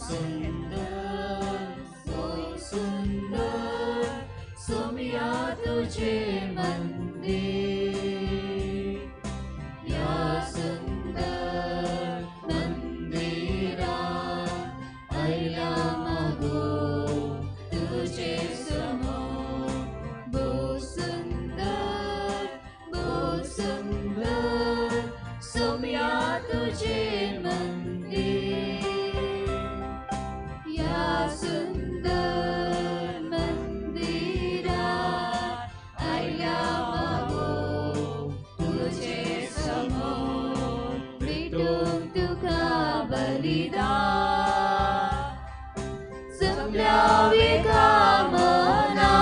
सुंदर सुंदर सोम्या तुझे मंदिर, या सुंदर मंदिरात आयला मागो तुझे समोर. भोव सुंदर भोव सुंदर सोम्या तुझे मंदिर, या सुंदर मंदिरात आयला मागो तुझे समोर. भेटूंक तुका बलिदान जमल्या कामना,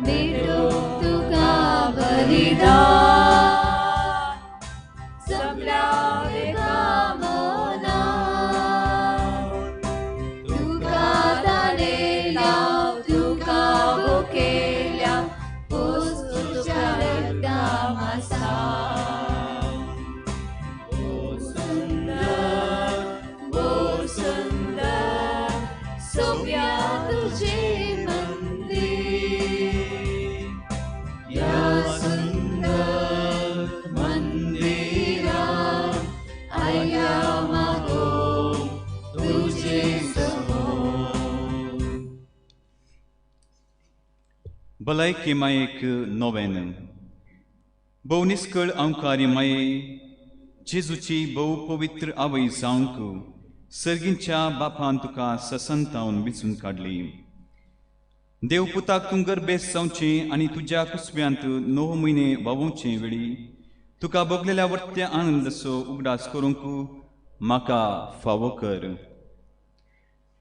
भेटूंक तुका बलिदान जमल्या कामना. तुका तानेल्या तुका भुकेल्या पोस तुज्या रक्ता मासा. भोव सुंदर सोम्या तुझे मंदिर, या सुंदर मंदिरात आयला मागो तुझे समोर. भलायकी मायेक नोवेन भोव निस्कळ अंकारी माये जेजूची भोव पवित्र आवय जावंक सर्गींच्या बापान तुका ससंतावन विचून काडली. देव पुताक तूं गर्भेस जावचें आनी तुज्या कुसव्यांत 9 म्हयने वावोवचे वेळी तुका भोगलेल्या वर्त्या आनंदाचो उगडास करूंक म्हाका फावो कर.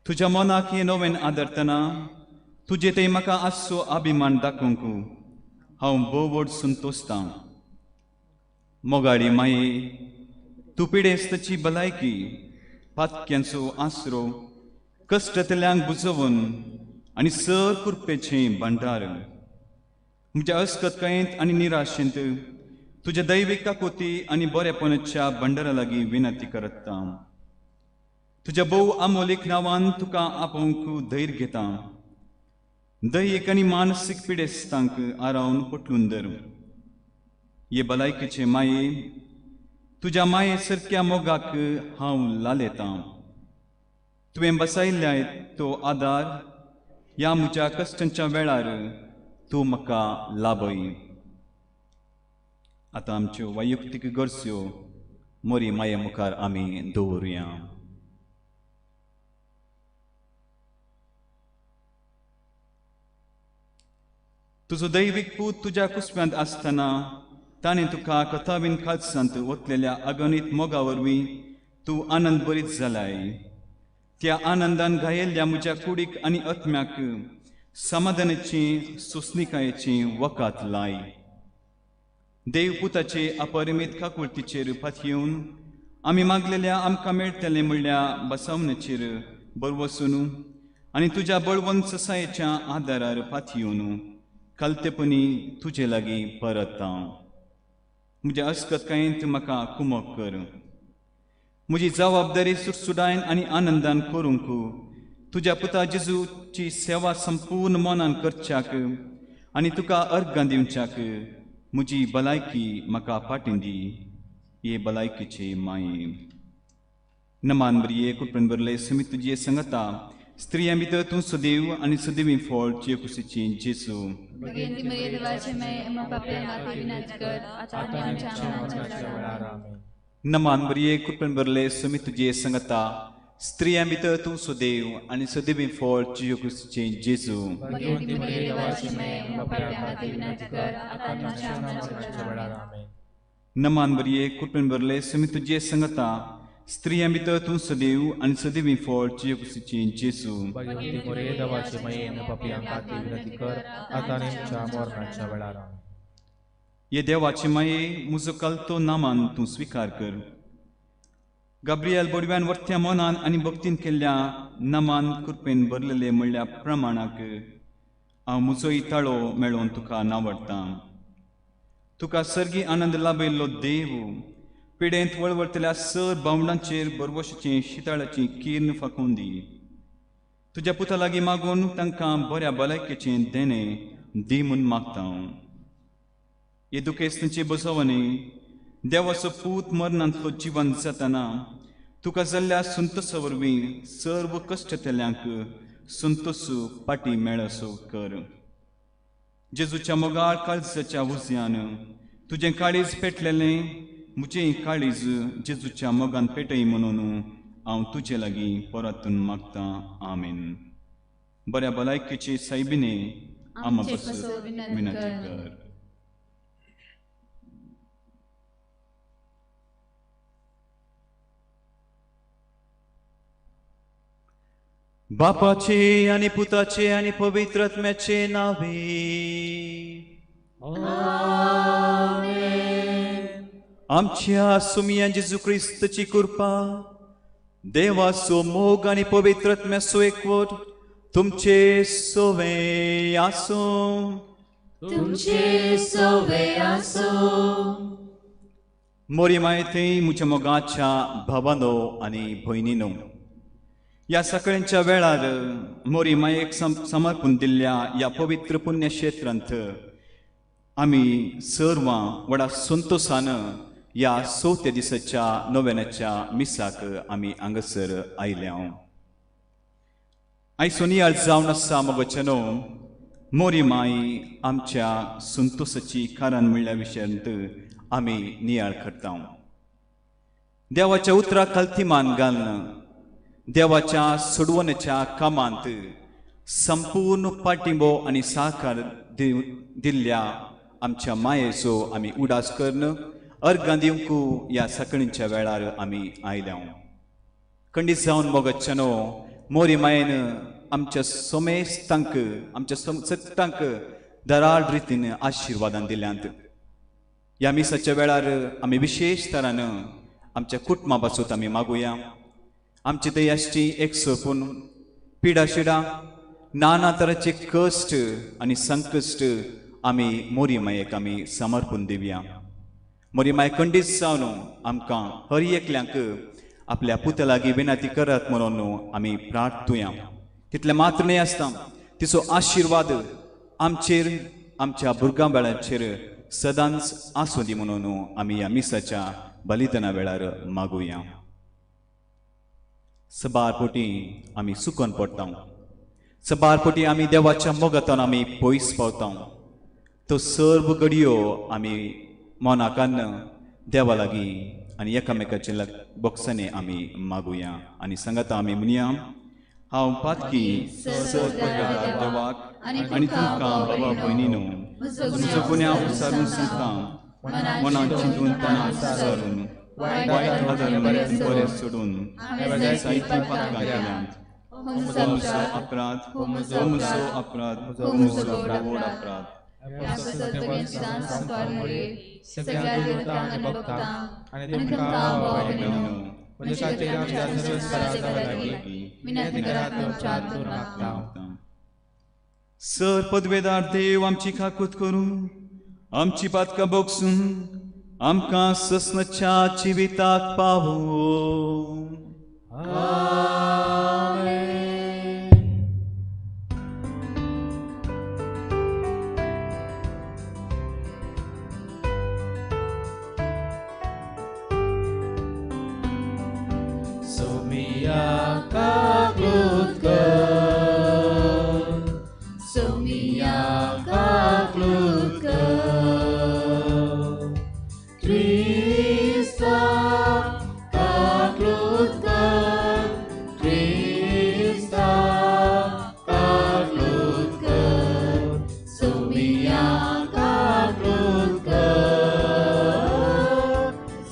तुज्या मनाक हें नवें आदरतना तुजे थंय म्हाका आसचो अभिमान दाखोवंक हांव भोव व्हड संतोशतां. मोगाळी माये, तूं पिडेस्ताची भलायकी, पातक्यांचो आसरो, कश्टतल्यांक बुजोवन आनी सर कृपेचें भांडार. म्हज्या अस्कतकायेंत आनी निराशेंत तुज्या दैवीक काकोती आनी बरेपणाच्या भांडारा लागीं विनंती करता. तुज्या भोव अमोलीक नांवान तुका आपोवंक धैर्य घेता. दैहीक आनी मानसीक पिडेस्तांक आरावन पटलून धर. हे भलायकेचे माये, तुज्या माये सारक्या मोगाक हांव लालेतां. तुवें बसयल्ल्या तो आदार ह्या म्हज्या कश्टांच्या वेळार तूं म्हाका लाभय. आतां आमच्यो वैयक्तीक गरज्यो मोरी माये मुखार आमी दवरुया. तुजो दैवीक पूत तुज्या कुसव्यांत आसतना ताणें तुका कथावीन खालसांत वतलेल्या अगणीत मोगा वरवीं तूं आनंद बरीत जालाय. त्या आनंदान घायेल्ल्या म्हज्या कुडीक आनी आत्म्याक समाधानाची सोंसणिकायेची वकात लाय. देव पुताचे अपरिमीत काकुळतीचेर पातयेवन आमी मागलेल्या आमकां मेळटलें म्हणल्या बसावण्याचेर बरवसून आनी तुज्या बळवंत ससायेच्या आदारार पातयेवन कालतेपणी तुजे लागीं परत. म्हज्या अस्कतकायेंत म्हाका कुमक कर. म्हजी जबाबदारी सुटसुटायन आनी आनंदान करूंक तुज्या पुता जेजूची सेवा संपूर्ण मनान करच्याक आनी तुका अर्गां दिवच्याक म्हजी भलायकी म्हाका फाटीं दी. हे भलायकेचे माये नमान बरये कृपेन भरले सुमी तुजी संगता, स्त्रियां भितर तूं सदैव आनी सदैवी फळ तुजे कुशीची जेजू. भगवंती मरिया देवाची माये, आमकां पापयां खातीर विनंती कर, आतां आनी आमच्या मरणाच्या वेळार. आमेन. नमान बरये कृपेन भरले सुमी तुजी संगता, स्त्रियां भितर तूं सदैव आनी सदैवी फळ तुजे कुशीची जेजू. भगवंती मरिया देवाची माये, आमकां पापयां खातीर विनंती कर, आतां आनी आमच्या मरणाच्या वेळार. आमेन. नमान बरये कृपेन भरले सुमी तुजी संगता, स्त्रियां भितर तूं सदैव आनी सदैवी फळ तुजे कुशीची जेजू. भगवंती मरिया देवाची माये, आमकां पापयां खातीर विनंती कर, आतां आनी आमच्या मरणाच्या वेळार. आमेन. हे देवाची माये, म्हजो कलतो नामान तूं स्विकार कर. गाब्रियल बोडव्यान वर्त्या मनान आनी भक्तीन केल्ल्या नामान कृपेन भरलेले म्हणल्या प्रमाणाक हांव म्हजोय ताळो मेळोवन तुका नावडटा. तुका सर्गी आनंद लाभयल्लो देव पिडेंत वळवळतल्या सर भावंडांचेर बरवशाचें शिताळाची किर्ण फाकोवन दी. तुज्या पुता लागीं मागून तांकां बऱ्या भलायकेचें देणें दी म्हूण मागता. हे दुखेस्तांचे बसवणे देवाचो पूत मरणांतलो जिवन जातना तुका जाल्ल्या संतोसा वरवीं सर्व कश्टतल्यांक संतोस पाटी मेळसो कर. जेजूच्या मोगाळ काळजाच्या उज्यान तुजें काळीज पेटलेलें म्हजें काळीज जेजूच्या मोगान पेटय म्हणून हांव तुजे लागीं परतून मागतां. आमेन. बऱ्या भलायकेची सायबिने आमा पासत विनंती कर. बापाचे आनी पुताचे आनी पवित्र आत्म्याचे नावे आमेन. आमच्या सुमिया जेजू क्रिस्तची कृपा, देवाचो मोग आनी पवित्र आत्म्याचो एकवट तुमचे सोवे आसूं. तुमचे सोवे आसूं. मोरी मायते म्हज्या मोगाच्या भावानो आनी भयणीनो, ह्या सकाळच्या वेळार मोरी मायेक समर्पून दिल्ल्या ह्या पवित्र पुण्यक्षेत्रांत आमी सर्वां व्हडा संतोसान ह्या चवथ्या दिसाच्या नोवेनाच्या मिसाक आमी हांगासर आयल्या. आयचो नियाळ जावन आसा मोगाच्यानो, मोरी माय आमच्या संतोसाची कारण म्हणल्या विशयांत आमी नियाळ करता. देवाच्या उतराक खालती मान घालून देवाच्या सोडवण्याच्या कामांत संपूर्ण पाठिंबो आनी साकार दिल्ल्या आमच्या मायेचो आमी उडास करून अर्गां दिवंक ह्या सकाळींच्या वेळार आमी आयल्या. खंडीत जावन मोगाच्यानो, मोरी मायेन आमच्या सोमेस्तांक आमच्या सत्तांक दराळ रितीन आशिर्वादान दिल्यांत. ह्या मिसाच्या वेळार आमी विशेश तरान आमच्या कुटुंबा पासून आमी मागुया. आमचे थंय आसची एक सोपून पिडाशिडा नाना तराचे कश्ट आनी संकश्ट आमी मोरी मायेक आमी समर्पून दिवया. मोरी माय खंडीत जावन आमकां हर एकल्यांक आपल्या पुता लागीं विनंती करात म्हणून आमी प्रार्थुया. तितलें मात्र न्हय आसता, तिचो आशिर्वाद आमचेर आमच्या भुरग्यां बाळांचेर सदांच आसूं दी म्हणून आमी ह्या मिसाच्या बलिदाना वेळार मागुया. सबार पोटी आमी सुकोन पडटा, सबार पोटी आमी देवाच्या मोगांतल्यान आमी पयस पावता. तो सर्व घडयो आमी मनाकान्न देवा लागीं आनी एकामेकाच्या बोक्सांनी आमी मागुया आनी सांगाता आमी म्हणया, हांव पातकी देवाक आनी तुमकां बाबा भयणीनो म्हजो गुन्यांव विचारून सांगता, मनान चिंतून तणान सारून वायट आदारून बरें सोडून जायतीं पातकां केल्यांत. हो म्हजो अपराध, हो म्हजो अपराध, हो म्हजो व्हड अपराध. सर पदवेदार देव आमची काकूत करून आमची पातकां बोगसून आमकां ससनाच्या जिविताक पावो. Somia kaklut kar, Somia kaklut kar, Krista kaklut kar, Krista kaklut kar, Somia kaklut kar,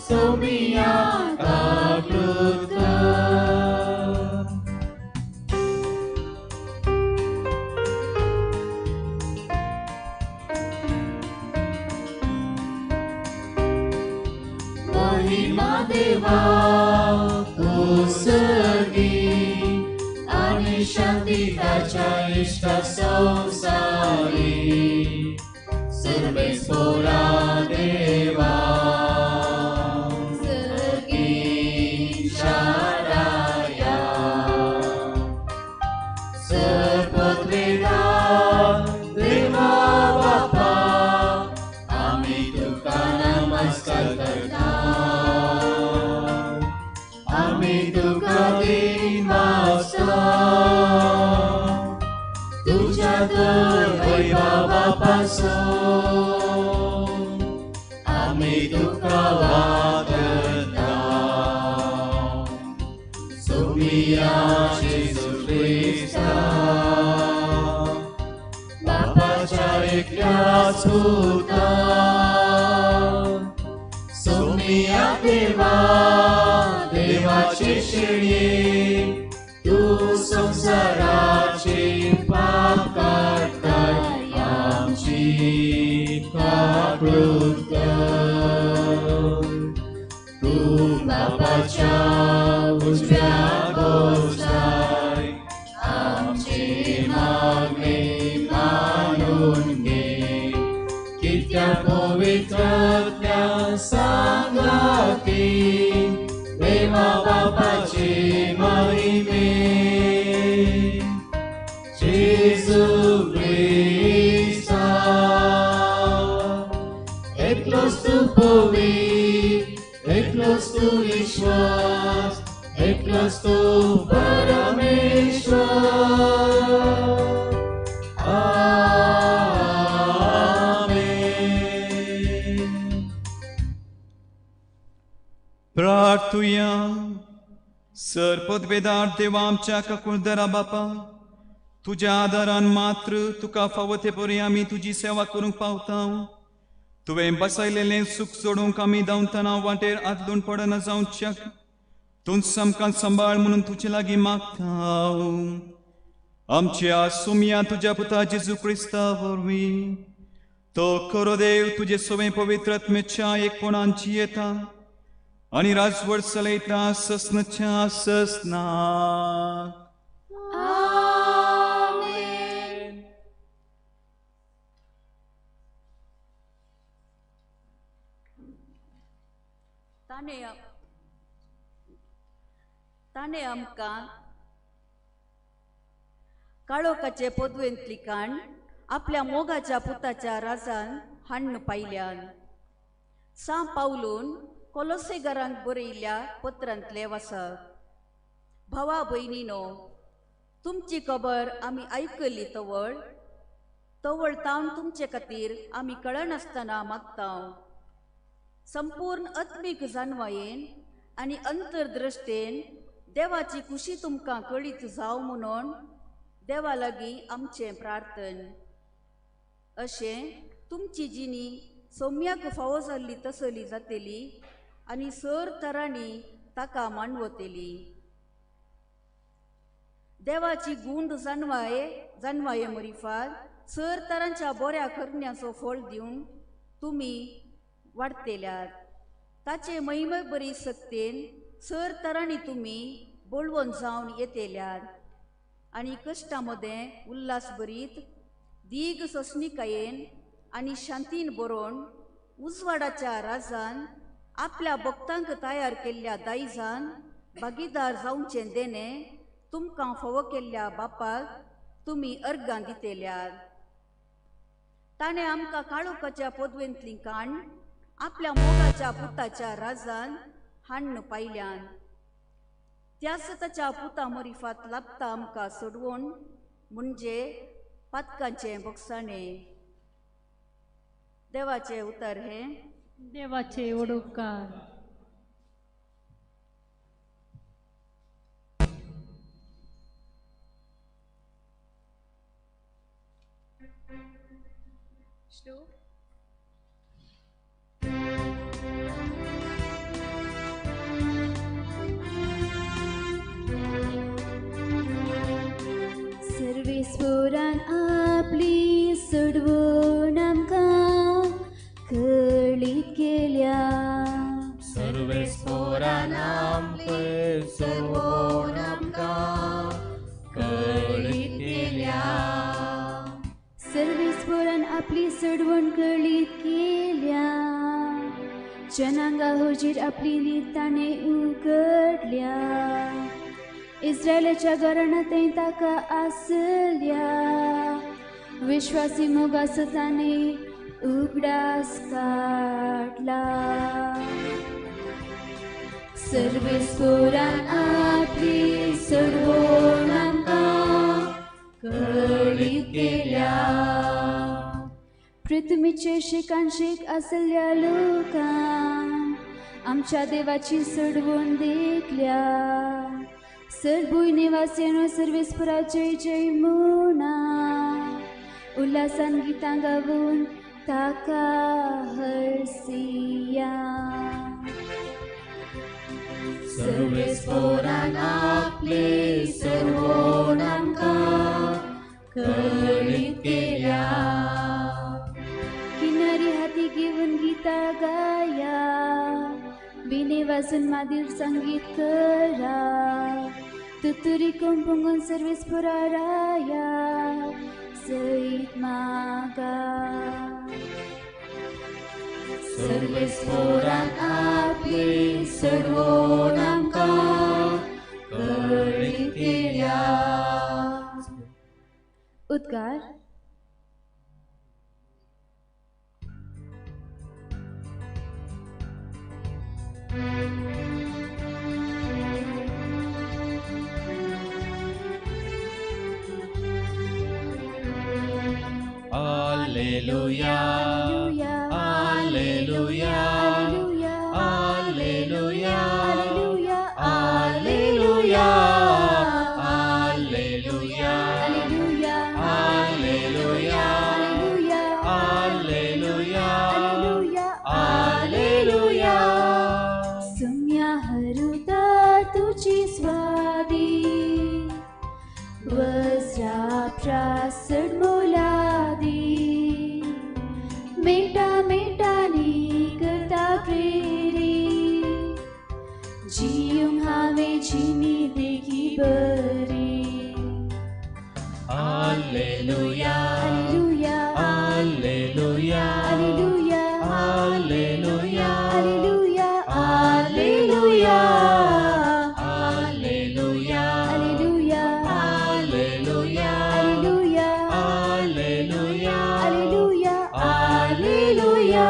Somia kaklut kar. महिमा देवा उसगी आणि शांती ताच्या इष्ट संसारी सर्वेस्पोरा देवा. पदवेदार देवा बापा आमी तुका नमस्कार करता आमी तुका दिनवासता तुझ्या तर वैभवा पासून आमी तुका वागता सोमिया जेजू क्रिस्ता बापाच्या एकल्याच पुता सोमिया देवा देवाचे शेळये तूं संवसाराचे पाप काडटाय आमची काकळूत कर तूं बापाच्या उजव्या बसलाय आमची मागणी मानून घे कित्याक पवित्रत्या सांगाती देवा बापाचे महिमे जेजू क्रिस्ता एकलोच तूं पवित्र एकलोच तूं विश्वास एकलोच तूं परमेश्वर आमेन. प्रार्थुया. सर पदवेदार देवा आमच्या काकुळदरा बापा तुज्या आदारान मात्र तुका फावो ते परी आमी तुजी सेवा करूंक पावता. तुवें बसयलेलें सूख सोडूंक आमी धांवतना वाटेर आदलून पडना जावच्याक तूंच आमकां सांबाळ म्हणून तुजे लागीं मागता. आमच्या सुमया तुज्या पुता जेजू क्रिस्ता वरवीं तो खरो देव तुजे सवें पवित्र आत्म्याच्या एकपणांची येता आनी राजवट चलयता ससनाच्या ससनाक. आमेन. ताणें आमकां काळोखाचे पदवेंतली काण आपल्या मोगाच्या पुताच्या राजान हाण्ण पायल्यान. सां पावलून कोलोसेगारांक बरयिल्ल्या पत्रांतले वाचक. भावा भयणीनो तुमची खबर आमी आयकल्ली तवळ तवळ तावन तुमचे खातीर आमी कळनासतना मागता. संपूर्ण आत्मीक जाणवायेन आनी अंतर्दृष्टेन देवाची खुशी तुमकां कळीत जावं म्हणून देवा लागीं आमचें प्रार्थन. अशें तुमची जिणी सौम्याक फावो जाल्ली तसली जातली आनी सर तरांनी ताका मांडवतली. देवाची गूंड जाणवाये जाणवाये मरिफात सर तरांच्या बऱ्या करण्याचो फळ दिवन तुमी वाडतेल्यात. ताचे महिमे बरी सक्तेन सर तरांनी तुमी बळवंत जावन येतेल्यात आनी कश्टां मदें उल्हास भरीत दीग सोंसणिकायेन आनी शांतीन बरोवन उजवाडाच्या राजान आपल्या भक्तांक तयार केल्ल्या दायजान भागीदार जावचें देणें तुमकां फावो केल्ल्या बापाक तुमी अर्गां दितेल्यात. ताणें आमकां काळोखाच्या पदवेंतली काण आपल्या मोगाच्या पुताच्या राजान हाण्ण पायल्यान. त्याच ताच्या पुता मरिफात लाभता आमकां सोडवून म्हणजे पातकांचें बोगसाणें. देवाचें उतर हें. देवाचे उपकार. श्लोक. सर्वेस्वरान आपली सोडवण आमकां कळीत केल्या. सर्वेस्वरान आपली सोडवण आमकां कळीत केल्या. सर्वेस्वरान आपली सोडवण कळीत केल्या. जनांगा हुजीर आपली नीत ताणें उगडल्या. इस्रायलाच्या घराण्यांत ताका आसल्या. विश्वासी मोगाचो ताणें उगडास काडला. सर्वेस्पोरान आपली सोडवण आमकां कळीत केल्या. पृथ्वीचे शिकांशीक आसल्या लोकांक आमच्या देवाची सोडवण देखल्या. सरभूंय निवासियांनो सर्वेस्पोरा जय जय म्हणा, उल्हासान गितां गावन ताका हरसिया. सर्वेस्पोरान आपली सोडवण आमकां कळीत केल्या. किनारी हाती घेवन गितां गाया, बिने वाजून मादीर संगीत करा, तुतुरी कोंपुंगून सर्वेस्पोरा राया सयत मागा. सर्वेस्पोरान आपली सोडवण आमकां कळीत केल्या. उद्गार. Alleluia, Alleluia, Alleluia, Alleluia, Alleluia, Alleluia, Alleluia, Alleluia. सुम्या हरुता तुझी स्वादी, वज्रा प्रासड मोलादी, मेटा मेटानी करता प्रेरी, जियूंक हांवें जिणी देखी बरी. Alleluia, Alleluia, Alleluia, Alleluia, Alleluia, Alleluia, Alleluia, Alleluia, Alleluia, Alleluia, Alleluia, Alleluia, Alleluia, Alleluia.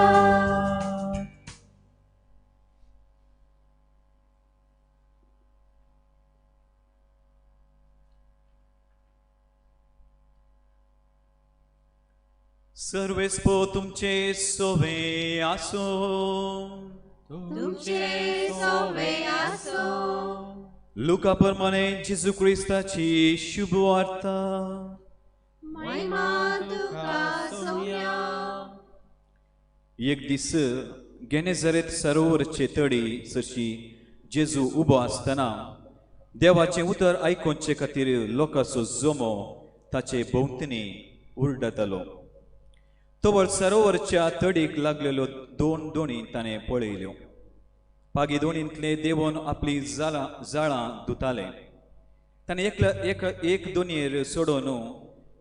सर्वेस्पो तुमचे सोवे आसो, तुमचे सोवे आसो. लुका प्रमाणे जेजू क्रिस्ताची शुभ वार्ता. महिमा तुका सोम्या. एक दीस गेनेझरेत सरोवरचे तडी सरशी जेजू उबो आसतना देवाचें उतर आयकुचे खातीर लोकांचो जमो ताचे भोंवतणी उरडतालो. तवळ सरोवरच्या तडीक लागलेल्यो दोन दोणी ताणें पळयल्यो. पागी दोणींतले देवोन आपली जाळां धुताले. ताणें एक दोणयेर सोडोवन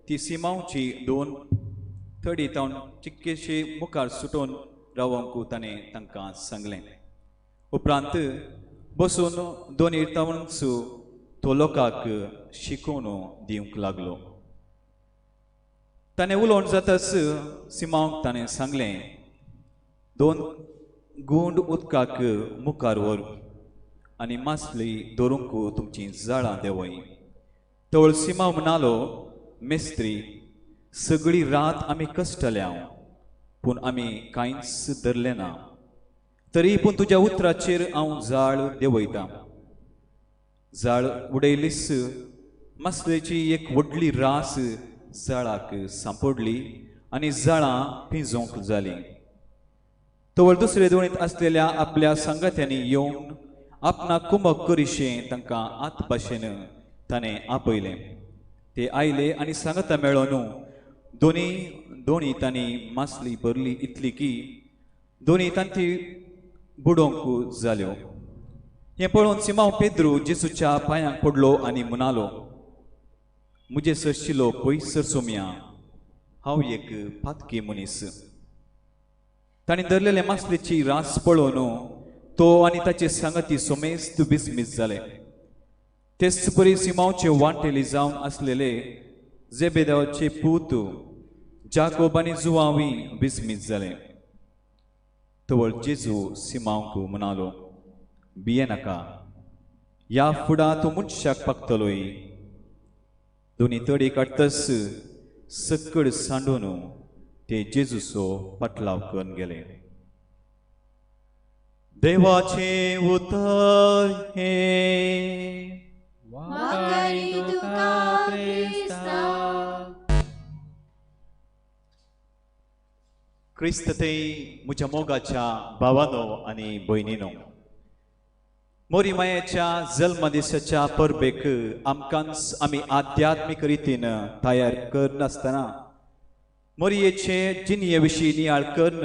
ती सिमांवची दोन तडी तावन चिक्केशी मुखार सुटोवन रावंक ताणें तांकां सांगलें. उपरांत बसून दोनीर तावनच तो लोकांक शिकोवन दिवंक लागलो. ताणें उलोवन जाताच सिमांवक ताणें सांगलें, दोन गुंड उदकाक मुखार व्हर आनी मासली धरूंक तुमचीं जाळां देंवय. तवळ सिमांव म्हणालो, मेस्त्री, सगळी रात आमी कश्टल्या, पूण आमी कांयच धरलें ना, तरी पूण तुज्या उतराचेर हांव जाळ देंवयतां. जाळ उडयलीच मासलेची एक व्हडली रास जाळाक सांपडली आनी जाळां पिंजोवंक जालीं. तवळ दुसरे दोणींत आसलेल्या आपल्या सांगात्यांनी येवन आपणाक कुमक करिशें तांकां आत भाशेन ताणें आपयलें. ते आयले आनी सांगाता मेळोन दोनी दोणी तांणी मासली भरली इतली की दोनी तांची बुडोवंक जाल्यो. हें पळोवन सिमांव पेद्रू जेजूच्या पांयांक पडलो आनी म्हणालो, म्हजे सरशिलो पयसर सोम्या, हांव एक पातकी मनीस. ताणें धरलेले मासलेची रास पळोवन तो आनी ताचे सांगाती सोमेस्त बिस्मीस जाले. तेच परी सिमांवचे वांटेली जावन आसलेले जेबेदेवाचे पूत जाकोब आनी जुवांवी विस्मीत जाले. तवळ जेजू सिमांवक म्हणालो, भियेनाका, ह्या फुडा तूं मनशाक पागतलोय. दोनी तडी काडटस सकड सांडून ते जेजूचो पाटलाव करून गेले. देवाचें उतर हें. वाखाणी तुका क्रिस्ता. क्रिस्त ते म्हज्या मोगाच्या भावानो आनी भयणीनो, मोरी मायेच्या जल्मदिसाच्या परबेक आमकांच आमी आध्यात्मीक रितीन तयार करनासतना मोरयेचे जिणये विशीं नियाळ करून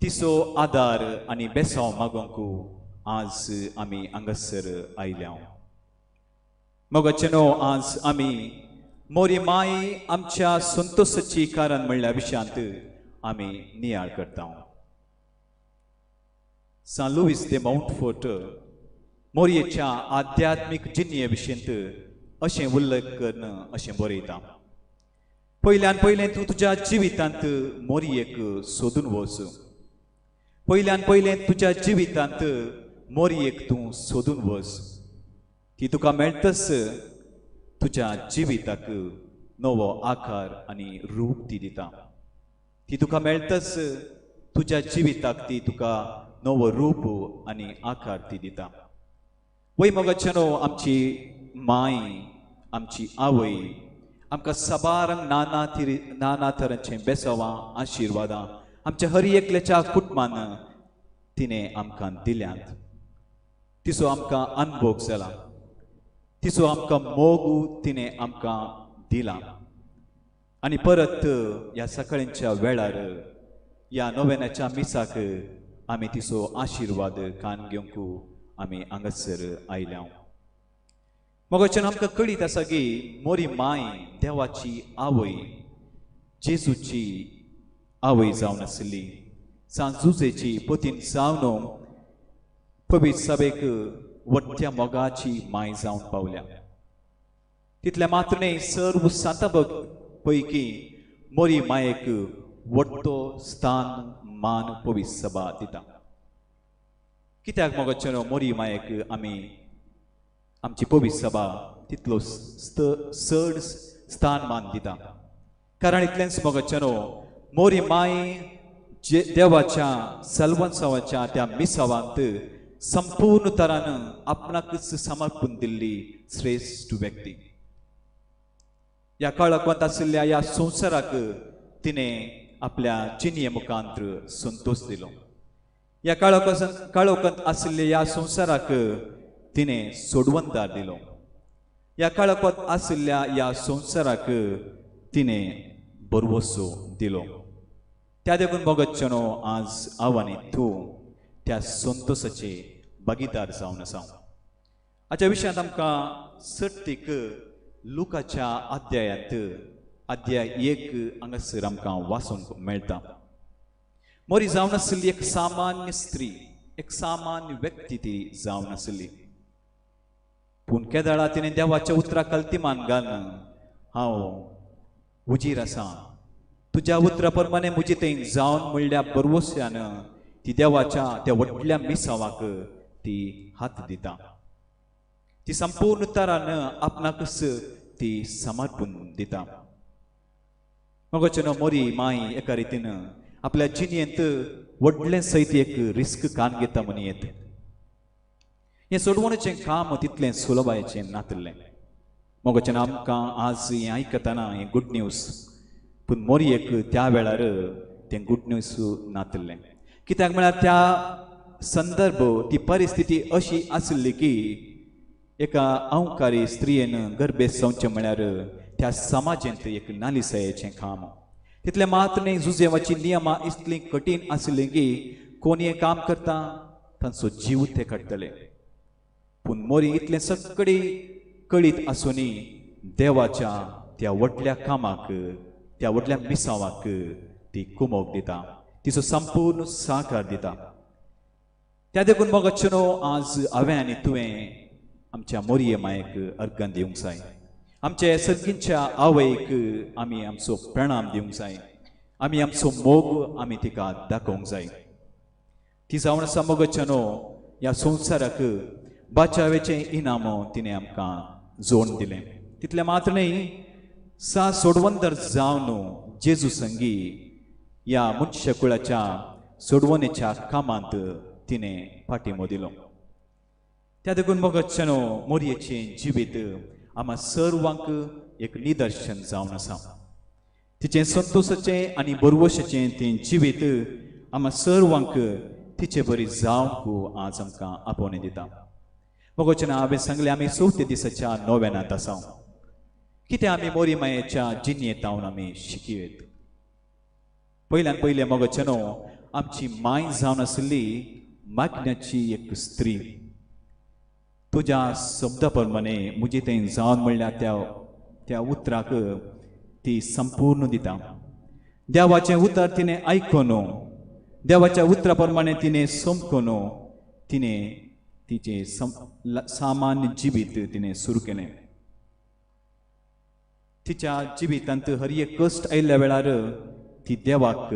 तिचो आदार आनी बेसांव मागोवंक आज आमी हांगासर आयल्या. मोगाचे न्हू, आज आमी मोरी माय आमच्या संतोसाची कारण म्हणल्या विशयांत आमी नियाळ करता. सांत लुईस दे माउंटफोर्ट मोरयेच्या आध्यात्मीक जिणये विशींत अशें उल्लेख करून अशें बरयता, पयल्यान पयलें तूं तुज्या जिवितांत मोरयेक सोदून वच. पयल्यान पयलें तुज्या जिवितांत मोरयेक तूं सोदून वच. ती तुका मेळटस तुज्या जिविताक नवो आकार आनी रूप ती दिता. ती तुका मेळटस तुज्या जिविताक ती तुका नवो रूप आनी आकार ती दिता. वय मोगाच्यानो, आमची माय, आमची आवय आमकां साबार नाना नाना तरांचें बेसवां आशिर्वादां आमच्या हर एकल्याच्या कुटुंबान तिणें आमकां दिल्यांत. तिचो आमकां अनभोग जाला, तिचो आमकां मोग तिणें आमकां दिला. आनी परत ह्या सकाळींच्या वेळार ह्या नोवेनाच्या मिसाक आमी तिचो आशिर्वाद कान घेवंक आमी हांगासर आयल्या. मोगाच्यान आमकां कळीत आसा की मोरी माय देवाची आवय, जेजूची आवय जावन आसली, सांत जुजेची पतीन जावन पवित्र सभेक वट्ट्या मोगाची माय जावन पावल्या. तितल्या मात्र न्हय, सर्व सांता पैकी मोरी मायेक वट्टो स्थान मान पवित्र सभा दिता. कित्याक मोगाच्यानो, मोरी मायेक आमी आमची पवित्र सभा तितलो चड स्थान मान दिता. कारण इतलेंच मोगाच्यानो, मोरी माय जे देवाच्या सलवंसावाच्या त्या मिसावांत संपूर्ण तरान आपणाकच समर्पण दिल्ली श्रेश्ठ व्यक्ती. ह्या काळांत आशिल्ल्या ह्या संवसाराक तिणें आपल्या जिणये मुखांत संतोष दिलो. ह्या काळोखांत आशिल्ल्या ह्या संवसाराक तिणें सोडवणदार दिलो. ह्या काळोखांत आशिल्ल्या ह्या संवसाराक तिणें बरवसो दिलो. त्या देखून मोगाच्यानो, आज हांव आनी तूं त्या संतोसाचे भागीदार जावन आसा. हाच्या विशयांत आमकां सट्टीक लुकाच्या अध्यायांत अध्याय 1 हांगासर आमकां वाचूंक मेळटा. मोरी जावन आशिल्ली एक सामान्य स्त्री, एक सामान्य व्यक्ती ती जावन आशिल्ली. पूण केदळा तिणें देवाच्या उतरा कल्तिमान घालून हांव उजीर आसा, तुज्या उतरा प्रमाणे म्हजी थंय जावन म्हणल्या बरवस्यान ती देवाच्या त्या व्हडल्या मिसावाक ती हात दिता. ती संपूर्ण तरान आपणाकच ती समर्पण दिता. मोगाच्यानो, मोरी माय एका रितीन आपल्या जिणेंत व्हडलें सयत एक रिस्क कान घेता म्हणयेत. हें सोडवणेचें काम तितलें सुलभायेचें नातिल्लें. मोगाच्यान आमकां आज हें आयकतना हें गुड न्यूज, पूण मोरयेक त्या वेळार तें गुड न्यूज नातिल्लें. कित्याक म्हळ्यार त्या संदर्भ ती परिस्थिती अशी आशिल्ली की एका अंवकारी स्त्रियेन गर्भेस्त जावचें म्हळ्यार त्या समाजेंत एक नालिसायेचें काम. तितलें मात्र न्हय, जुजेवाची नियमां इतलीं कठीण आशिल्लीं की कोण हें काम करता तांचो जीव ते काडटले. पूण मोरी इतलें सगळी कळीत आसूनय देवाच्या त्या व्हडल्या कामाक, त्या व्हडल्या मिसावाक ती कुमोक दिता, तिचो संपूर्ण साकार दिता. त्या देखून मोगाच्यानो, आज हांवें आनी तुवें आमच्या मोरये मायेक अर्गण दिवंक जाय. आमचे सर्गींच्या आवयक आमी आमचो प्रणाम दिवंक जाय, आमी आमचो मोग आमी तिका दाखोवंक जाय। ती जावन आसा मोगाच्यानो ह्या संवसाराक बाचावेचें इनाम तिणें आमकां जोडून दिलें। तितलें मात्र न्हय, सा सोडवंदर जावन जेजू संगी ह्या मनशाकुळाच्या सोडवणेच्या कामांत तिणें पाठिंबो दिलो। त्या देखून मोगाच्यानो मोरयेचें जिवीत आमा सर्वांक एक निदर्शन जावन आसा। तिचें संतोशाचें आनी बरवशाचें तें जिवीत आमा सर्वांक तिचे बरी जावंक आज आमकां आपोवणें दिता। मोगाच्यानो हांवें सांगलें आमी चवथ्या दिसाच्या नोवेनांत आसा। कितें आमी मोरी मायेच्या जिणेंत आमी शिकयत। पयल्यान पयलें मोगाच्यानो आमची माय जावन आशिल्ली मागण्याची एक स्त्री, तुज्या शब्दा प्रमाणे म्हजे थंय जावन म्हणल्यार त्या त्या उतराक ती संपूर्ण दिता। देवाचें उतर तिणें आयकून, देवाच्या उतरा प्रमाणे तिणें समकून तिणें तिचें सामान्य जिवीत तिणें सुरू केलें। तिच्या जिवितांत हर एक कश्ट आयिल्ल्या वेळार ती देवाक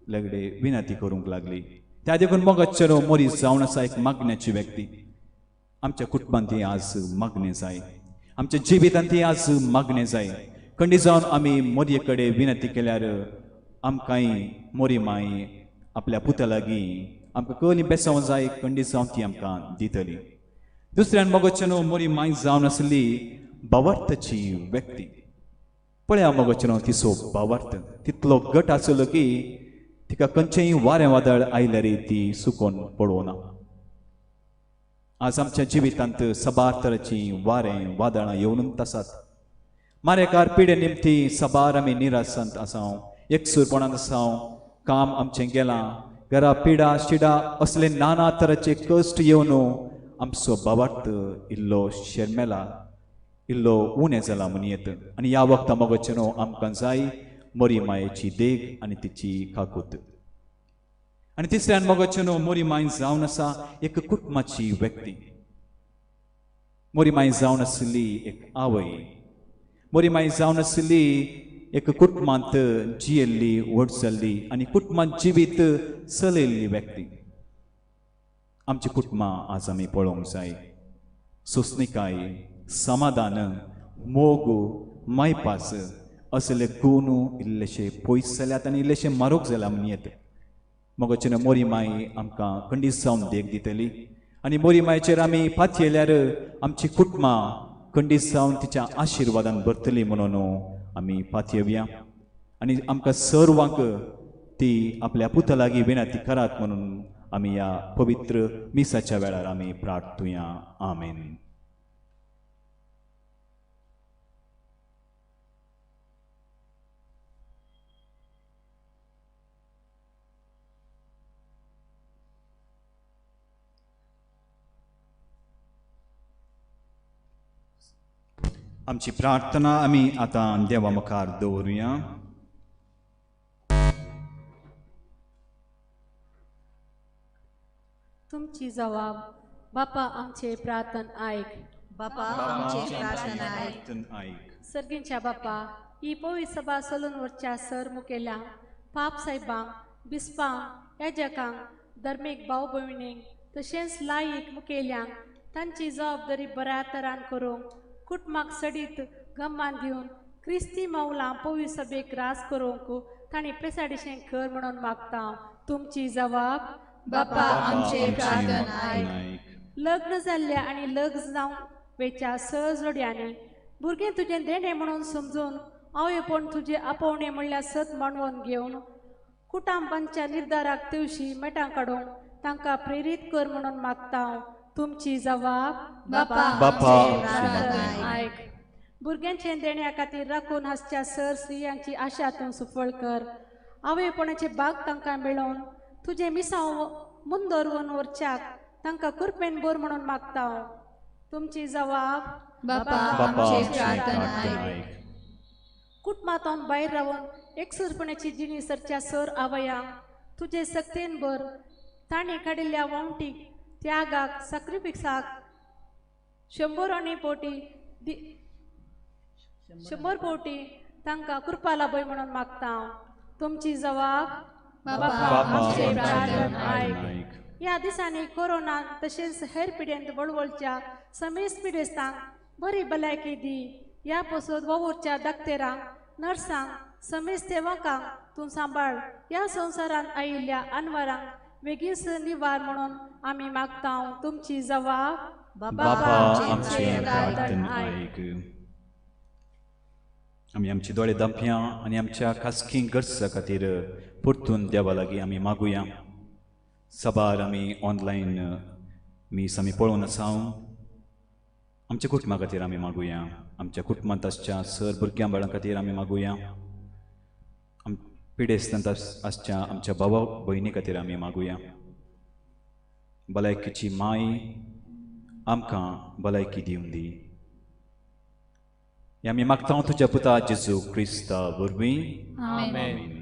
लगडे विनंती करूंक लागली। त्या देखून मोगाच्यानो मोरी जावन आसा एक मागण्याची व्यक्ती। आमच्या कुटुंबांत ती आज मागणें जाय, आमच्या जिवितांत ती आज मागणें जाय। खंडी जावन आमी मोरये कडेन विनंती केल्यार आमकांय मोरी माय आपल्या पुता लागीं आमकां कसली बेसांव जाय खंडी जावन ती आमकां दितली। दुसऱ्यान मोगाच्यानो मोरी माय जावन आसली भावार्थाची व्यक्ती। पळया मोगाच्यानो तिचो भावार्थ तितलो गट आसलो की तिका खंयचेंय वारें वादळ आयल्यार ती सुकोन पडोवना। आज आमच्या जिवितांत साबार तरांचीं वारें वादळां येवनूच आसात। मारेकार पिडे निमती साबार आमी निरासांत आसा, एकसूरपणांत आसा, काम आमचें गेलां, घरा पिडा शिडा असले नाना तरांचे कश्ट येवन आमचो भावार्थ इल्लो शेरमेला, इल्लो उणें जाला म्हणयेत। आनी ह्या वखदा मोगाच्यानो आमकां जाय मोरी मायेची देग आनी तिची काकूत। आनी तिसऱ्यान मोगाच्यानो मोरी माय जावन आसा एक कुटुंबाची व्यक्ती। मोरी माय जावन आशिल्ली एक आवय, मोरी माय जावन आशिल्ली एक कुटुंबांत जियेल्ली, व्हड जाल्ली आनी कुटुंबांत जिवीत चलयल्ली व्यक्ती। आमची कुटुंबां आज आमी पळोवंक जाय। सोंसणीकाय, समाधान, मोग, मायपास असले गुण इल्लेशे पयस जाल्यात आनी इल्लेशे मारोग जाला म्हणयेत। मोगाच्यानो मोरी माय आमकां खंडीत जावन देख दितली आनी मोरी मायचेर आमी पातयेल्यार आमची कुटुंबां खंडीत जावन तिच्या आशिर्वादान भरतली म्हणून आमी पातयेवया आनी आमकां सर्वांक ती आपल्या पुता लागीं विनंती करात म्हणून आमी ह्या पवित्र मिसाच्या वेळार आमी प्रार्थुया। आमेन। आमची प्रार्थना आमी आतां देवा मुखार दवरुया। तुमची जवाब बापा आमचे प्रार्थन आयक, बापा आमचे प्रार्थन आयक। सर्गींच्या बापा, ही पवित्र सभा चलून वचच्या सर मुखेल्यांक, पाप साहेबांक, बिस्पांक, याजकांक, धर्मीक भाव भयणींक तशेंच लायक मुखेल्यांक तांची जबाबदारी बऱ्या तरान करूंक, कुटुंबाक सडीत गमान दिवन क्रिस्ती मावलां पवित्र सभेक रास करूंक तांणी पेसाडीशें कर म्हणून मागता। तुमची जवाब बापा आमचे प्रार्थन आयक। लग्न जाल्ल्या आनी लग्न जावन वेच्या सहज जोडयांनी भुरगें तुजें देणें म्हणून समजून आवयपण तुजें आपोवणें म्हणल्यार सत मांडवून घेवन कुटुंबांच्या निर्धाराक तेवशी मेटां काडूंक तांकां प्रेरीत कर म्हणून मागता। तुमची जवाब बापा आयक। भुरग्यांचे देण्या खातीर राखून आसच्या सर स्त्रियांची आशा तूं सुफळ कर। आवयपणाचे भाग तांकां मेळोवन तुजें मिसांव मुंदोरवून वरच्याक तांकां कृपेन भर म्हणून मागता। तुमची जवाब बापा आमचे प्रार्थना आयक। कुटुंबांतून भायर रावन एकसूरपणाची जिणी सरच्या सर आवयांक तुजे सक्तेन भर तांणी काडिल्ल्या वावटीक, त्यागाक, साक्रिफिसाक शंबरांनी पोटी 100 फावटी तांकां कृपा लाभय म्हणून मागता. तुमची जवाब बापा आमचें प्रार्थन आयक. ह्या दिसांनी कोरोना तशेंच हेर पिडेंत वळवळच्या समेस्त पिडेस्तांक बरी भलायकी दी. ह्या पसत वावुरच्या दाक्तेरांक, नर्सांक, समेस्त सेवकांक तूं सांबाळ. ह्या संवसारांत आयिल्ल्या अनवरांक बेगीन निवार म्हणून आमी मागता. तुमची जवाब बापा आमचें प्रार्थन आयक. आमी आमचे दोळे दांपया आनी आमच्या खासगी गरजा खातीर परतून देवा लागीं आमी मागुया. साबार आमी ऑनलायन मीस आमी पळोवन आसा. आमच्या कुटुंबा खातीर आमी मागुया. आमच्या कुटुंबांत आसच्या सर भुरग्यां बाळां खातीर आमी मागुया. पिडेस्तांत आसच्या आमच्या भावा भयणी खातीर आमी मागुया. भलायकीची माय आमकां भलायकी दिवन दी. आमी मागता तुज्या पुता जेजू क्रिस्ता वरवीं. आमेन.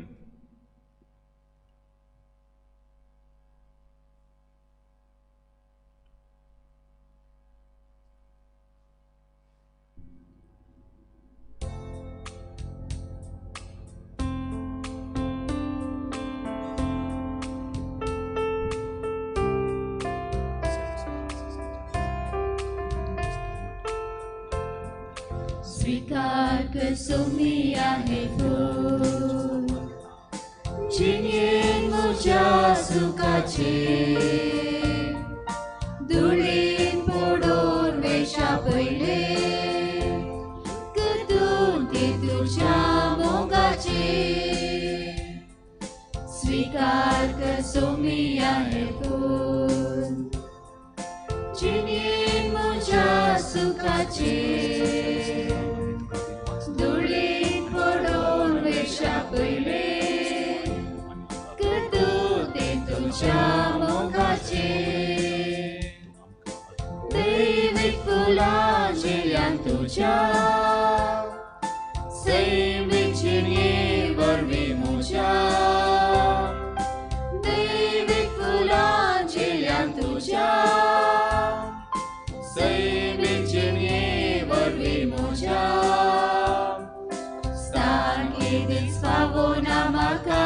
स्वीकार कर सोमिया हे फूल जिन्हें मुझा सुखाचे धुळीन पडून वेशा पयले करतून ते तुझ्या मोगाचे. स्वीकार कर सोमिया हे फूल जिन्हें मुझा सुखाचे पयले करतूं ते तुझ्या मोगाचे. दैवीक फुलां झेल्यान तुझ्या सैमीक जिणे वरवीं म्हज्या दैवीक फुलां झेल्यान तुझ्या सैमीक जिणे वरवीं म्हज्या फावो ना म्हाका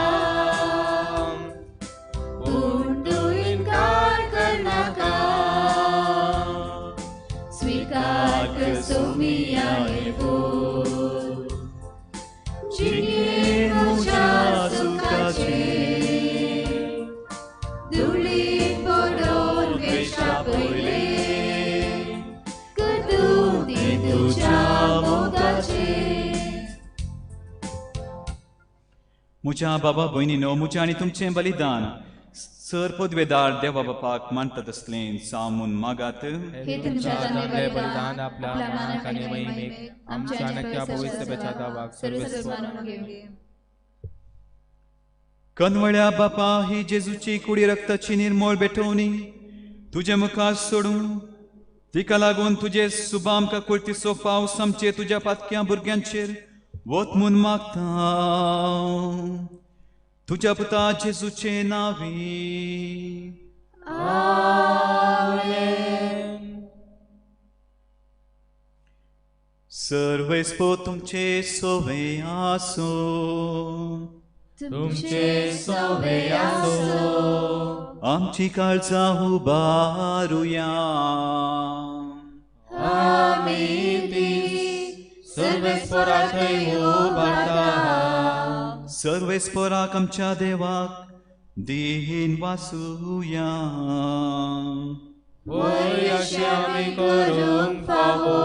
पूण तूं इनकार करनाका. स्वीकार कर सोमिया हे फूल जिणे म्हज्या सुखाचे धुळीन पडून वेशा पयले करतूं ते तुज्या मोगाचे. म्हज्या बाबा भयणीनो, म्हजें आनी तुमचें बलिदान सर पदवेदार देवा बापाक मानता तसलें सामून मागात. हे तुमच्या जाल्लें बलिदान आपल्या मानाक आनी महिमेक आमच्या आनी त्या पवित्र सभेच्या दावाक सर्वेस्पर मानून घेवं. कनवळ्या बापा, ही जेजूची कुडी रक्ताची निर्मोळ भेटवणी तुजे मुखार सोडून तिका लागून तुजे सुबा आमकां कुळतीचो पावस आमचे तुज्या पातक्या भुरग्यांचेर वत म्हूण मागता. तुज्या पुता जेजूचे नांवी. आमेन. सर्वेस्पर तुमचे सोवे आसूं. तुमचे सोवे आसूं. आमची काळजां उबारुया. आमी ती सर्वेस्परा थंय उबारता. सर्वेस्पराक आमच्या देवाक दीन वासुया. वय अशें आमी करूंक फावो.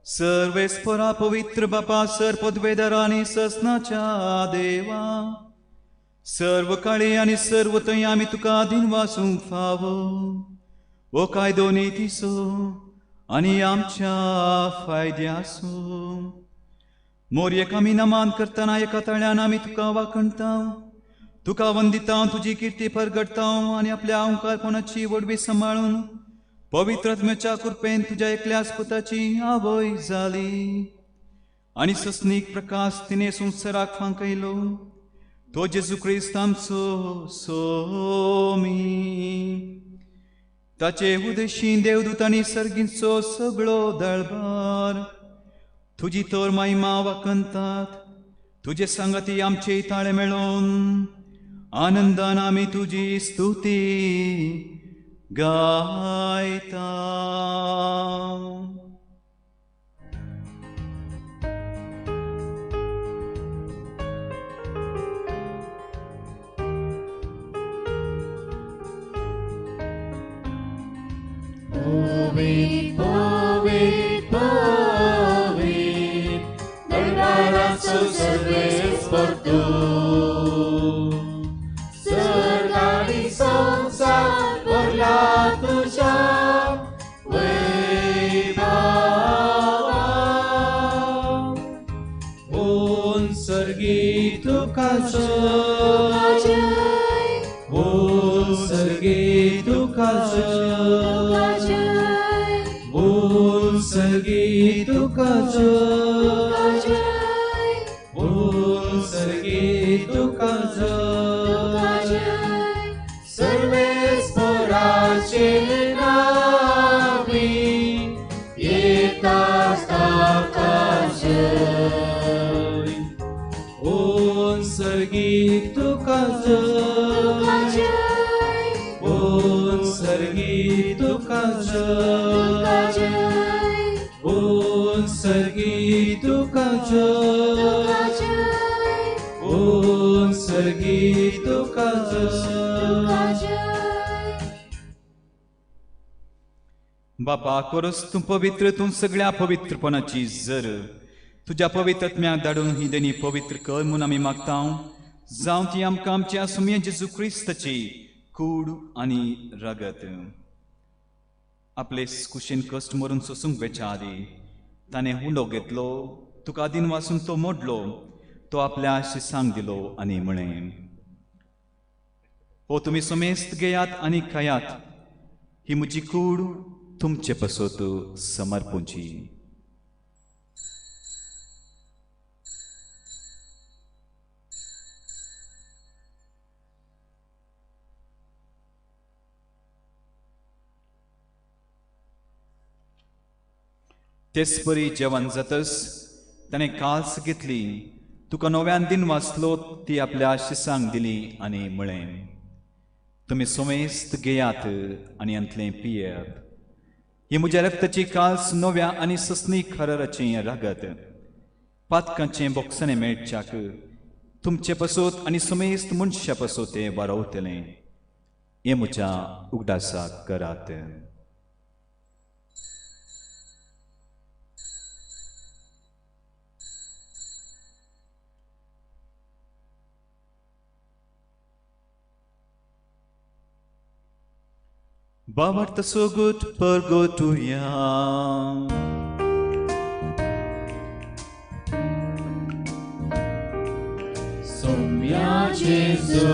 सर्वेस्परा पवित्र बापा, सर पदवेदार आनी ससनाच्या देवा, सर्व काळी आनी सर्व थंय आमी तुका दीन वासूंक फावो. हो कायदो नितीचो आनी आमच्या फायद्याचो. मोरयेक आमी नमान करतना एका तळ्यान आमी तुका वाखणता, तुका वंदिता, तुजी किर्ती परगडता आनी आपल्या ओंकारपणाची व्हडवी सांबाळून पवित्र आत्म्याच्या कृपेन तुज्या एकल्याच पुताची आवय जाली आनी सस्नीक प्रकाश तिणें संवसाराक फांकयलो, तो जेजू क्रिस्त आमचो सोमी. ताचे उदेशी देवदूत आनी सर्गींचो सगळो दळबार तुजी तर महिमा वाखणतात. तुजे सांगाती आमचे ताळे मेळोन आनंदान आमी तुजी स्तुती गायता. Povit, povit, povit, दरबाराचो सर्वेस परतू. सर्ग आनी संवसार भरला तुज्या वैभवान. ओन सर्गी तुका जय, ओन सर्गी तुका जय, ओन सर्गी तुका जय, ओन सर्गी तुका जय. सर्वेस्पराचे नावी येता ताका जय. ओन सर्गी तुका जय, ओन सर्गी तुका जय, ओन सर्गी तुका जय, ओन सर्गी तुका जय. बापा कोरस तूं पवित्र, तूं सगळ्या पवित्रपणाची जर तुज्या पवित्रत्म्याक धाडून ही देणी पवित्र कर म्हूण आमी मागता. जावं ती आमकां आमच्या सुमये जेजू क्रिस्ताची कूड आनी रगत. आपले कुशीन कश्ट मरून सोसूंक वेच्या आदी ताणें हुंडो घेतलो, तुका दिन वासून तो मोडलो, तो आपल्या शिसांक दिलो आनी म्हळें, हो तुमी समेस्त घेयात आनी खायात, ही म्हजी कूड तुमचे पासत समर्पूंची. तेच परी जेवण जातस ताणें काल्स घेतली, तुका नव्यान दिन वाचलो, ती आपल्या शिसांक दिली आनी म्हळें, तुमी समेस्त घेयात आनी हांतलें पियात, ही म्हज्या रक्ताची काल्स नव्या आनी ससनी खरराचें रगत. पातकांचें बोगसणें मेळच्याक तुमचे पासत आनी समेस्त मनशा पासत तें वारवतलें. हें म्हज्या उगडासाक करात. बाबार्थ सोगूट परगोटुया. सोम्या जेजू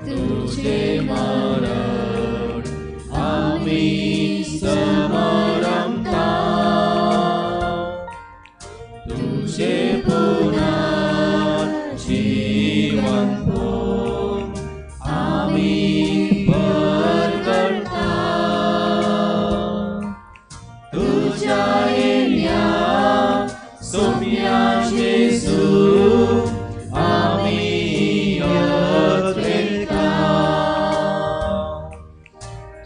तुझे मरण आमी समरमता, तुझे पुनर्जीवन आमी परगटता. तुझ्या येण्या सोम्या जेजू आमी यत्रेता,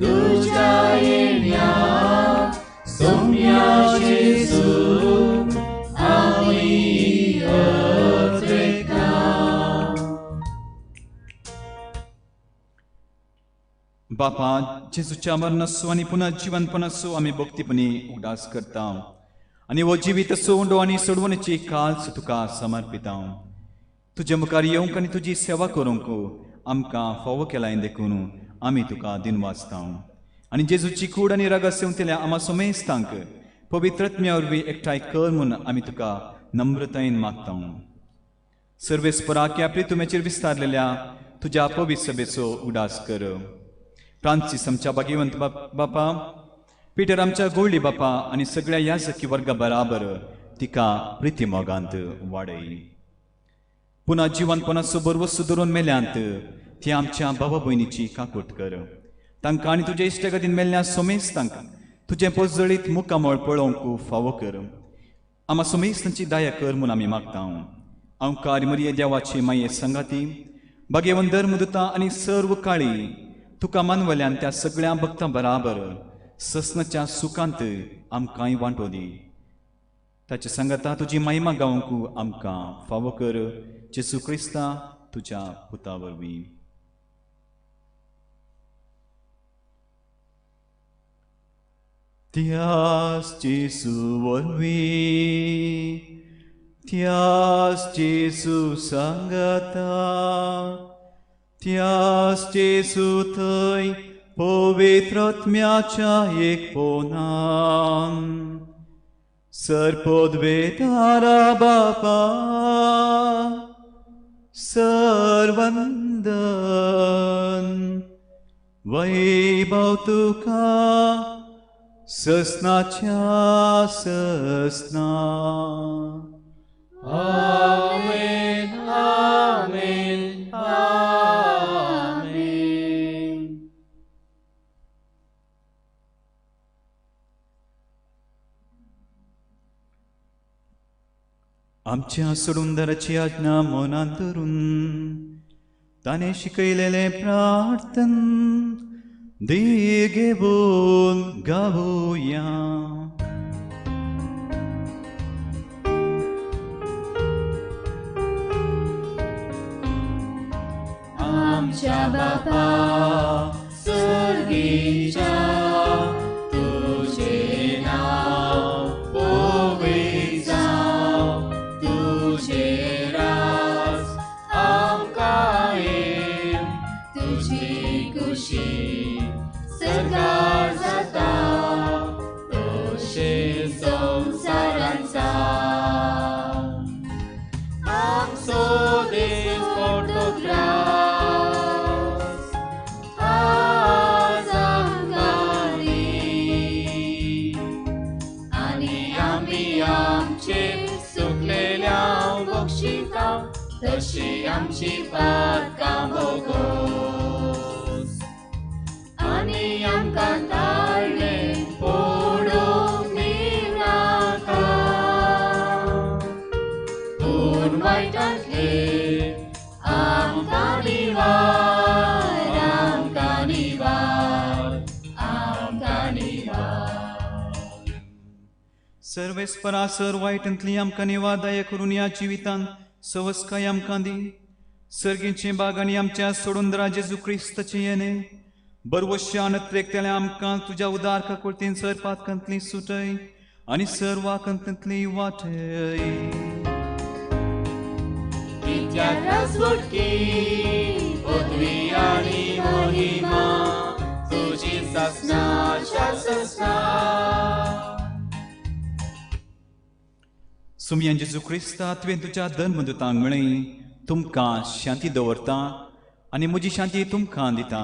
तुझ्या येण्या सोम्या जेजू आमी यत्रेता. बापा जेजूच्या मरणाचो आनी पुनर्जीवनपणाचो आमी भक्तीपणी उगडास करता आनी हो जिवीत उंडो आनी सोडवणेची काल्स तुका समर्पिता. तुजे मुखार येवंक आनी तुजी सेवा करूंक आमकां फावो केलाय देखून आमी तुका दिनवासता. आनी जेजूची कूड आनी रगत सेवतल्या आमा समेस्तांक पवित्रत्म्या वरवीं एकठांय कर म्हूण आमी तुका नम्रतायेन मागता. सर्वेस्पराक आपली तुमेचेर विस्तारलेल्या तुज्या पवित्र सभेचो उगडास कर. फ्रांसीस आमच्या भाग्यवंत बापा, पिटर आमच्या गोल्डी बापा आनी सगळ्या याजकी वर्गा बराबर तिका प्रितीमोगांत वाडय. पुन्हा जिवनपणाचो बरवस धरून मेल्यांत ती आमच्या बाबा भयणीची काकूट कर. तांकां आनी तुज्या इश्टागतीन मेल्ल्या सोमेस्तांक तुजें पोजळीत मुखामळ पळोवंक फावो कर. आमा सुमेस्तांची दया कर म्हूण आमी मागता. अंकार मरिये देवाची माये संगाती भाग्यवंत धर्मदूता आनी सर्व काळी तुका मानवल्यान त्या सगळ्या भक्तां बराबर ससनाच्या सुखांत आमकांय वांटो दी. ताचे सांगाता तुजी महिमा गावंक आमकां फावो कर, जेजू क्रिस्ता तुज्या पुता वरवीं. त्यास जेजू वरवीं, त्यास जेजू सांगाता, त्यास जेजू थंय पवित्र आत्म्याच्या एकपणान सर्पोद्वेदारा बापा सर्वंदन वैभव तुका ससनाच्या ससना. आमेन आमेन आमेन. आमच्या सोडूनदाराची आज्ञा मनांत धरून ताणें शिकयलेलें प्रार्थन धीर घेवन गावया. आमच्या बापा सर्गीच्या तुझे नाव पवित्र जावं, तुझे राज आमकां येवं, तुजी खुशी सरकार जाता तशें संवसारांत जावं. आमचो देश मोठो ग्रास आज आमकां दी, आनी आमी आमचे चुकलेल्यांक बक्षिता तशी आमची पातकां भोगोस, आनी आमकां ताळणेंत पडूंक दिनाका, पूण वायटांतलें आमकां निवार, आमकां निवार, आमकां निवार. सर्वेस्परा सर वायटांतली आमकां निवार दया करून ह्या जिवितांत सवस्काय आमकां दी. सर्गीचे बाग आनी आमच्या सोडूनदारा जेजू क्रिस्ताचें येणें बरवश्या नत्रेकतल्या आमकां तुज्या उदार काकुळतीन सर पातकांतली सुटय आनी सर वाकांतली वाटय. कित्याक राजवटकी पदवी आनी महिमा तुजी ससनाच्या ससना. सुमयान जेजू क्रिस्ता तुवें तुज्या धर्मदूतांक म्हळें, तुमकां शांती दवरता आनी म्हजी शांती तुमकां दिता.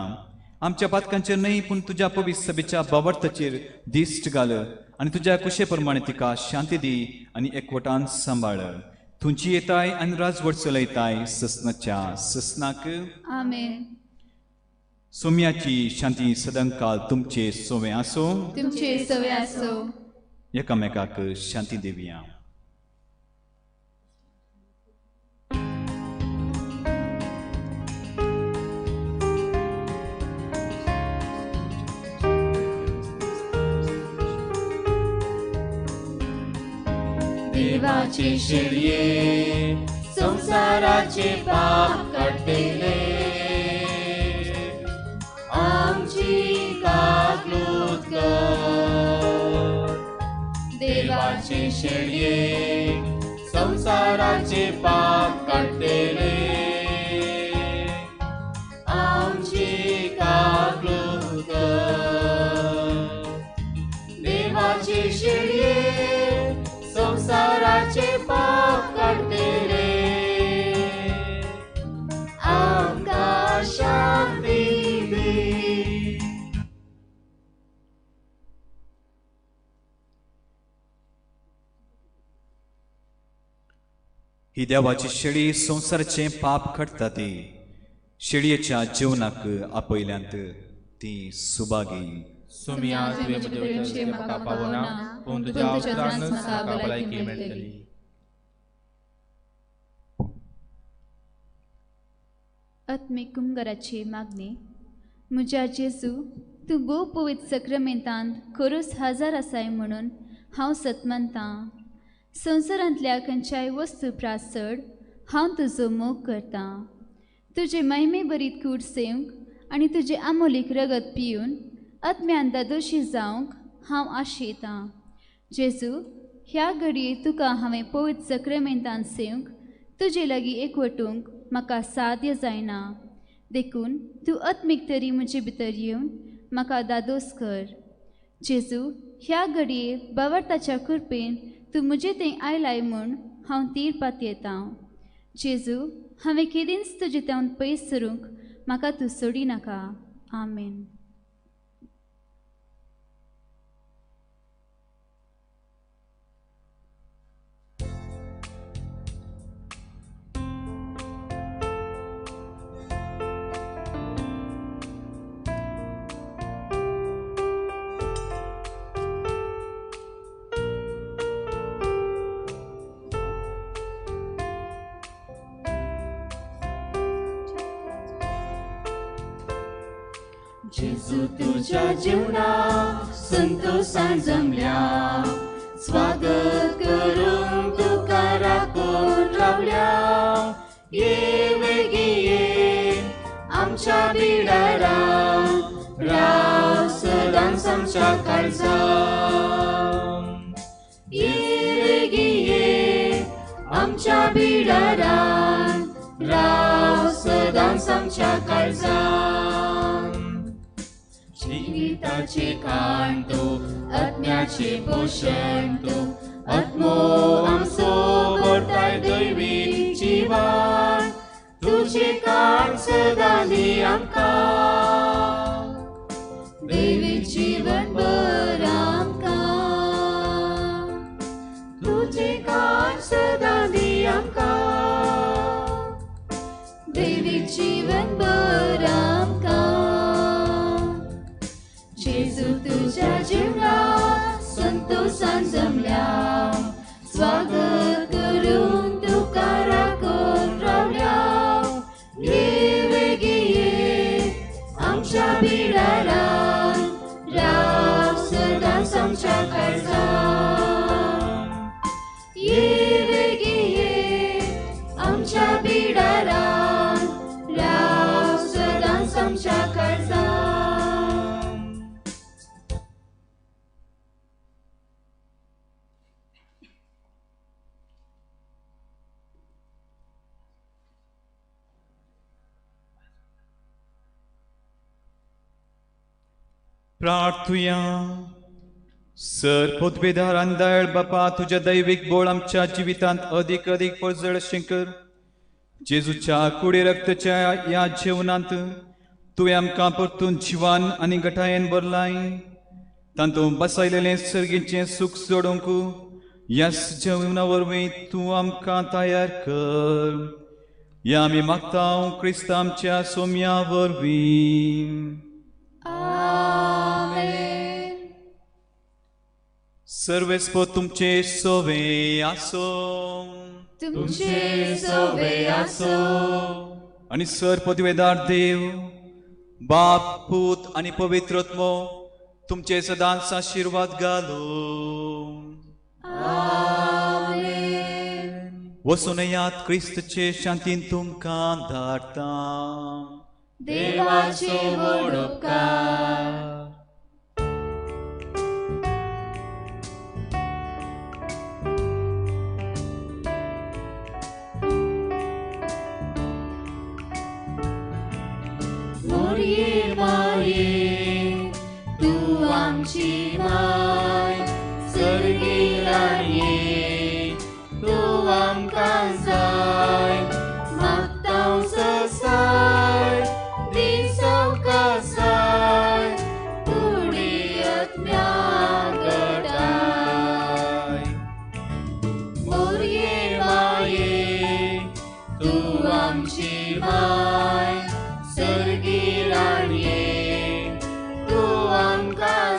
आमच्या पातकांचेर न्हय पूण तुज्या पवित्र सभेच्या बावडताचेर दिश्ट घाल आनी तुज्या कुशे प्रमाणे तिका शांती दी आनी एकवटान सांबाळ. तुमची येताय आनी राजवट चलयताय ससनाच्या ससनाक. आमेन. सोम्याची शांती सदांकाळ तुमचे सोवे आसो, तुमचे सवे आसो. एकामेकाक शांती दिवया. देवाचे शेळये संवसाराचे पाप काडटले, आमची काकलूत कर. देवाचे शेळये संवसाराचे पाप काडटले, आमची काकलूत कर. देवाचे शेळये संवसाराचे पाप काडटले, आमकां शांती दी. ही देवाची शेळी संवसाराचें पाप काडटा ती शेळयेच्या जेवणाक आपयल्यांत ती सुभागी. सोमया तुवें म्हजे वटेन म्हाका पावना, पूण तुज्या उतरानच म्हाका भलायकी मेळटली. आत्मीक कुमगराची मागणी. म्हज्या जेजू, तूं भोव पवित्र सक्रमेंतांत खरोच हाजार आसाय म्हणून हांव सत मानतां. संवसारांतल्या खंयच्याय वस्तू प्रास चड हांव तुजो मोग करतां. तुजे महिमे बरीत कूड सेवंक आनी तुजें आमोलीक रगत पिवन आत्म्यान दादोशी जावंक हांव आशेतां. जेजू, ह्या घडये तुका हांवें पवित्र सक्रमेंतान सेवंक तुजे लागीं एकवटूंक म्हाका साध्य जायना, देखून तूं आत्मीक तरी म्हजे भितर येवन म्हाका दादोस कर. जेजू, ह्या घडये बावडताच्या कृपेन तूं म्हजे थंय आयलाय म्हूण हांव तीर पातयेतां. जेजू, हांवें केदींच तुजे तावन पयस सरूंक म्हाका तूं सोडी नाका. आमेन. जेजू तुझ्या जीवना संतोषान जमल्या, स्वागत करूंक तुका राखून रावल्या. ये वेगीं ये आमच्या बिडारान, राव सदांच आमच्या काळजान. ये वेगीं ये आमच्या बिडारान, राव सदांच आमच्या काळजान. जिविताचे काण तूं, आत्म्याचे पोशण तूं, आत्मो आमचो भरताय दैवी जिवन. तुजें काण सदां दी आमकां, दैवी जीवन भर आमकां. तुजें काण सदां दी आमकां, दैवी जीवन भर आमकां. जेजू तुझ्या जिवना संतोषान जमल्या, स्वागत करून तुका राखून रावल्या. ये वेगीं ये आमच्या बिडारान, राव सदांच आमच्या काळजान. ये वेगीं ये आमच्या बिडारान, राव सदांच आमच्या काळजान. प्रार्थुया. सर पदवेदार आनी बापा, तुज्या दैवीक बोळ आमच्या जिवितांत अदीक अदीक परजळ कर. जेजूच्या कुडी रक्तच्या ह्या जेवणांत तुवें आमकां परतून जिवान आनी गटायेन भरलाय. तातूंत बसयलेलें सर्गीचें सूख जोडूंक ह्या जेवणा वरवीं तूं आमकां तयार कर. ह्या आमी मागता क्रिस्त आमच्या सोम्या वरवीं. सर्वेस्पो तुमचे सोवे आसो, तुमचे सोवे आसो. आनी सर पदवेदार देव बाप पूत आनी पवित्र आत्मो तुमचे सदांच आशिर्वाद घालो. आमेन. वचून यात क्रिस्तचे शांतीन तुमकां धाडटा. देवाचे व्हड उपकार. मोरये माये तूं आमची माय, सर्गी राणये तूं आमकां जाय. मागता ससाय दी सवकासाय, कुडी आत्म्या गटाय. मोरये माये तूं आमची माय, सर्गी राणये तूं आमकां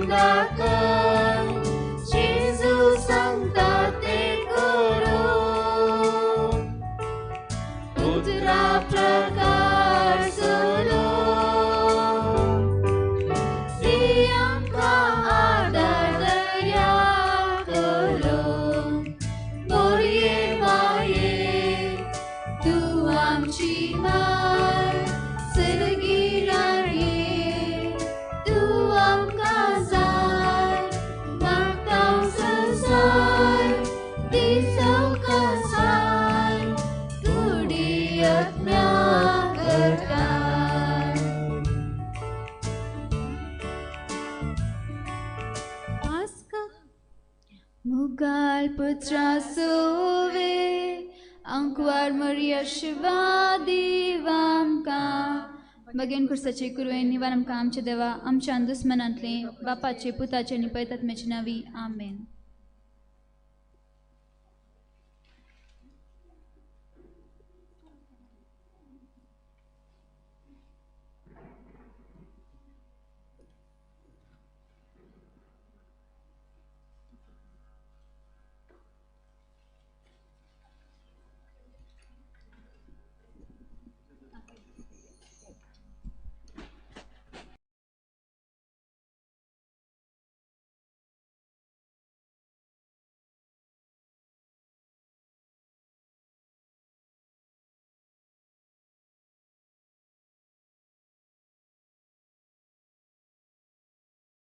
दाखय, जेजू सांगता तें करूं. उतरा प्रकार चलो, दी आमकां आदार दया करूं. मोरये माये तूं आमची माय, सर्गी राणये तूं आमकां जाय. मागता संवसार दी सवकासाय, कुडी आत्म्या करता. मुगाल पुत्रा सोवे अंकवार मरिया शिवा देवामकां. बगेन खुर्साचे कुरवेन निवार आमकां आमच्या देवा आमच्या दुस्मनांतले बापाचे पुताचे आनी पवित्र आत्म्याचे नांवी आमेन.